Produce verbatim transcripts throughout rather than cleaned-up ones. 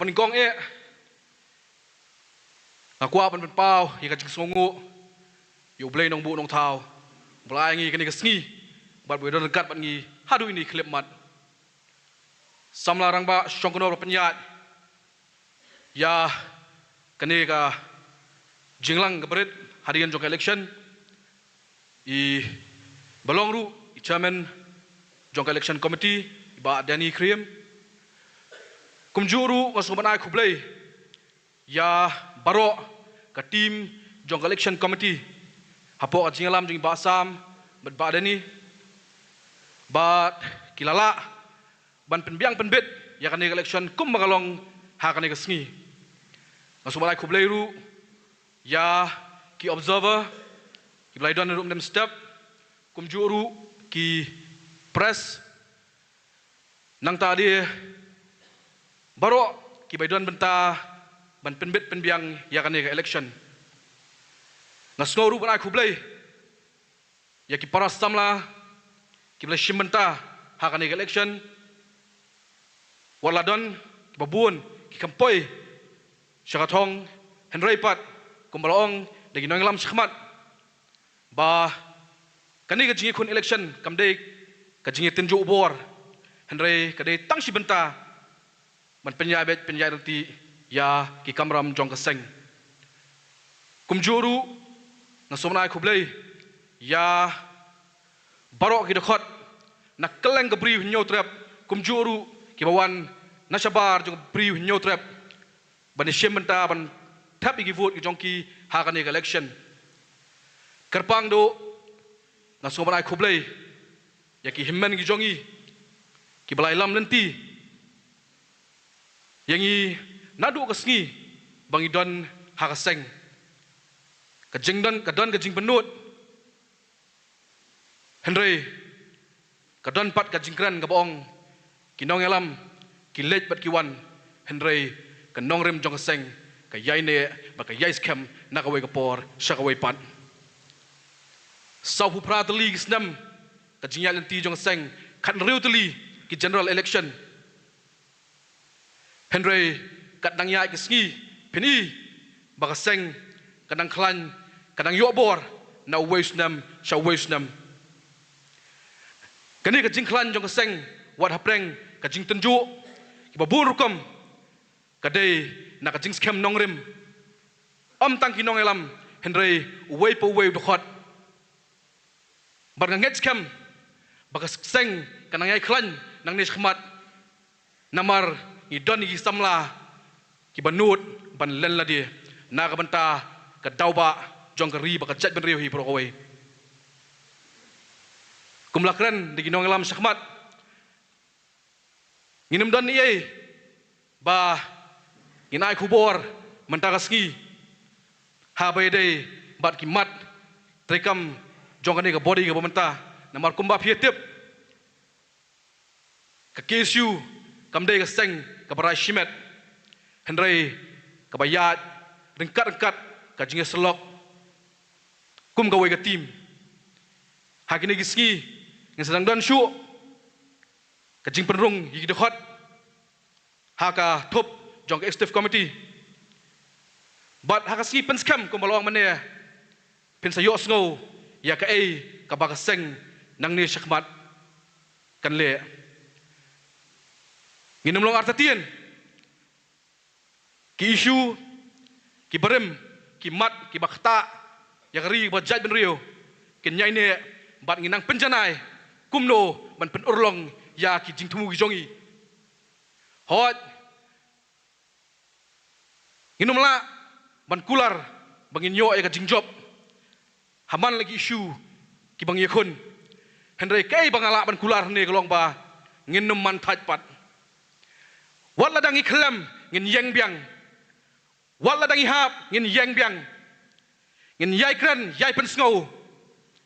Pynïaid eh, nga kwah ban pynpaw ïa ka jingsngewnguh ïa U Blei Nongbuh Nongthaw, ba la ai ngi kane ka sngi bad ba don ryngkat bad ngi haduh ine i khyllipmat. Samla rangbah shong kynnoh ba pynïaid ïa kane ka jingïalang ka bret hadien jong ka election, i ba long ruh i chairman jong ka election committee, i Bah Danny Khyriem. Kumjuh ruh nga sngewbha ban ai khublei ïa baroh ka team jong ka election committee, hapoh ka jingïalam jong i Bah Sam bad Bah Danny, bad ki la lah ban pynbiang pynbit ïa kane ka election kumba ka long ha kane ka sngi. Nga sngewbha ban ai khublei ruh ïa ki observer kiba la don ruh mynstep, kumjuh ruh ki press, nangta de baroh kiba don bynta ban pynbit pynbiang ïa kane ka election. Nga sngew ruh ban ai khublei ïa ki para samla kiba la shim bynta ha kane ka election. Wat la don kiba bun ki kham poi sha ka thong, hynrei pat kumba la ong da ki nongïalam shakhmat, ba kane ka jingïakhun election kam dei ka jingïatynjuh bor, hynrei ka dei tang shi bynta ban pynïaid beit pynïaid ryntih ïa ki kamram jong ka seng. Kumjuh ruh nga sngewbha ban ai khublei ïa baroh ki dkhot na kylleng ka Bri u Hynñiewtrep, kumjuh ruh kiba wan na shabar jong ka Bri u Hynñiewtrep ban ïashim bynta ban thep ïa ki vote ki jong ki ha kane ka election. Kyrpang duh nga sngewbha ban ai khublei ïa ki hynmen ki jong ngi kiba la ïalam lynti ïa ngi naduh ka sngi ba ngi don ha ka seng. Ka jingdon, ka don ka jingpynnud, hynrei ka don pat ka jingkren kaba ong, ki nongïalam ki leit bad ki wan, hynrei ka nongrim jong ka seng ka ïai neh bad ka ïai skhem na kawei ka por sha kawei pat. Sawphew phra tylli ki snem ka jingïaid lynti jong ka seng, khathynriew tylli ki general election. Hynrei katba dang ïaid ki sngi phin i ba ka seng ka dang khlaiñ, ka dang ïoh bor na uwei u snem sha uwei u snem. Kane ka jingkhlaiñ jong ka seng wat hapdeng ka jingtynjuh kiba bun rukom, ka dei na ka jingskhem nongrim. Ym tang ki nongïalam, hynrei uwei pa uwei u dkhot. Bad nga ngeit skhem ba ka seng ka nang ïai khlaiñ nangne shakhmat, namar ngi don ïa ki samla kiba nud ban len lade na ka bynta ka daw bah jong ka ri bad ka jaitbynriew hi baroh kawei. Kum la kren da ki nongïalam shakhmat, ngin ym don ei ei ba ngin ai khubor mynta ka sngi haba ïadei bad ki mat treikam jong kane ka body kaba mynta. Namar kumba phi ïa tip, ka K S U kam dei ka seng kaba rai shimet, hynrei kaba ïaid ryngkat ryngkat ka jingïasyllok kum kawei ka team. Ha kine ki sngi ngin sa dang don shuh ka jingpynrung ïa ki dkhot ha ka thup jong ka executive committee. Bad ha ka sngi pynskhem kumba la ong mynne, phin sa ïohsngew ïa kaei kaba ka seng nangne shakhmat kan leh. Ngin ym long artatien. Ki issue, ki barim, ki mat kiba ktah ïa ka ri bad jaitbynriew kin ïai neh bad ngin nang pynjanai kumno ban pynurlong ïa ki jingthmu ki jong ngi. Hooid, ngin ym lah ban kular ba ngin ïoh ïa ka jingjop ha man la ki issue kiba ngi ïakhun. Hynrei kaei ba nga lah ban kular hangne ka long ba ngin ym man thait pat. Wat la dang ngi khlem ngin ïeng biang. Wat la dang ngi hap ngin ïeng biang. Ngin ïai kren, ïai pynsngew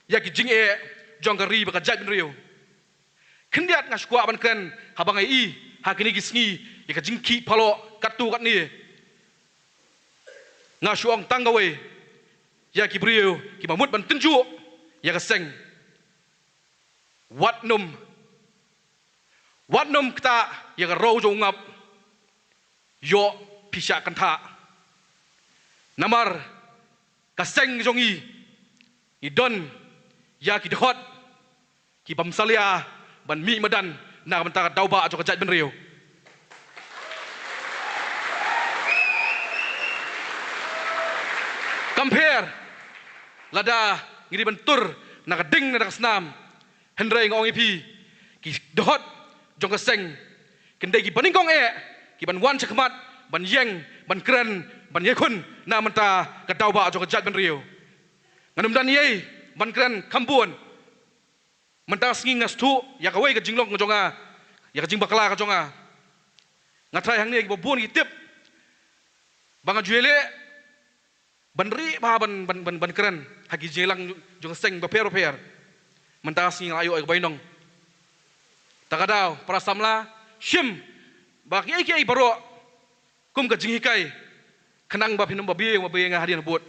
ïa ki jingeh jong ka ri bad ka jaitbynriew. Khyndiat nga shu kwah ban kren haba nga i ha kine ki sngi ïa ka jingkhih palat katto katne. Nga shu ong tang kawei ïa ki briew kiba mut ban tynjuh ïa ka seng. Wat nym, wat nym ktah ïa ka roi jong u ngap. ïoh phi shah kynthah. Namar ka seng jong ngi, ngi don ïa ki dkhot ki bym salia ban mih madan na ka bynta ka daw bah jong ka jaitbynriew. Kam pher lada ngi dei ban tur na ka ding na ka snam, hynrei nga ong ïa phi, ki dkhot jong ka seng kin dei ki banyngkong eh, ki ban wan shakhmat ban ïeng, ban kren, ban ïakhun na ka bynta ka daw bah jong ka jaitbynriew. Ngan ym don ei ei ban kren kham bun. Mynta ka sngi nga sngewthuh ïa kawei ka jinglong ka jong nga, ïa ka jingbakla ka jong nga. Nga tharai hangne kiba bun ki tip ba nga ju ïaleh ban ri ba ban, ban, ban, ban kren ha ki jingïalang jong ka seng bapher bapher. Mynta ka sngi nga la ïoh ïa ka bainong. Ta ka daw para samla, shim ba kiei kiei baroh kum ka jinghikai, khnang ba phin ym babieng babieng hadien habud.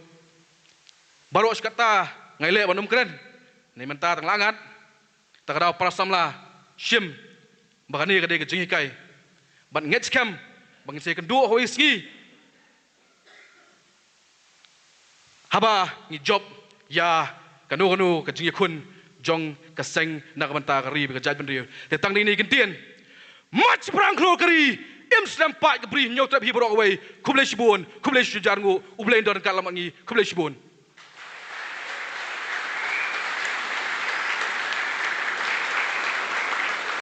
Baroh shi katta nga ïaleh ban ym kren, ne mynta tang la ngat. Ta ka daw para samla, shim ba kane ka dei ka jinghikai, ban ngeit skhem ba ngin sa ïakynduh ha kawei ka sngi haba ngi jop ïa kano kano ka jingïakhun jong ka seng na ka bynta ka ri bad ka jaitbynriew. Te tang dei ne ki ktien: Mach phrang khlur ka ri, im slem paid ka bri, hynñiew tep hi baroh kawei. Khublei shibun, khublei shihajar nguh, U Blei un don ryngkat lang bad ngi. Khublei shibun.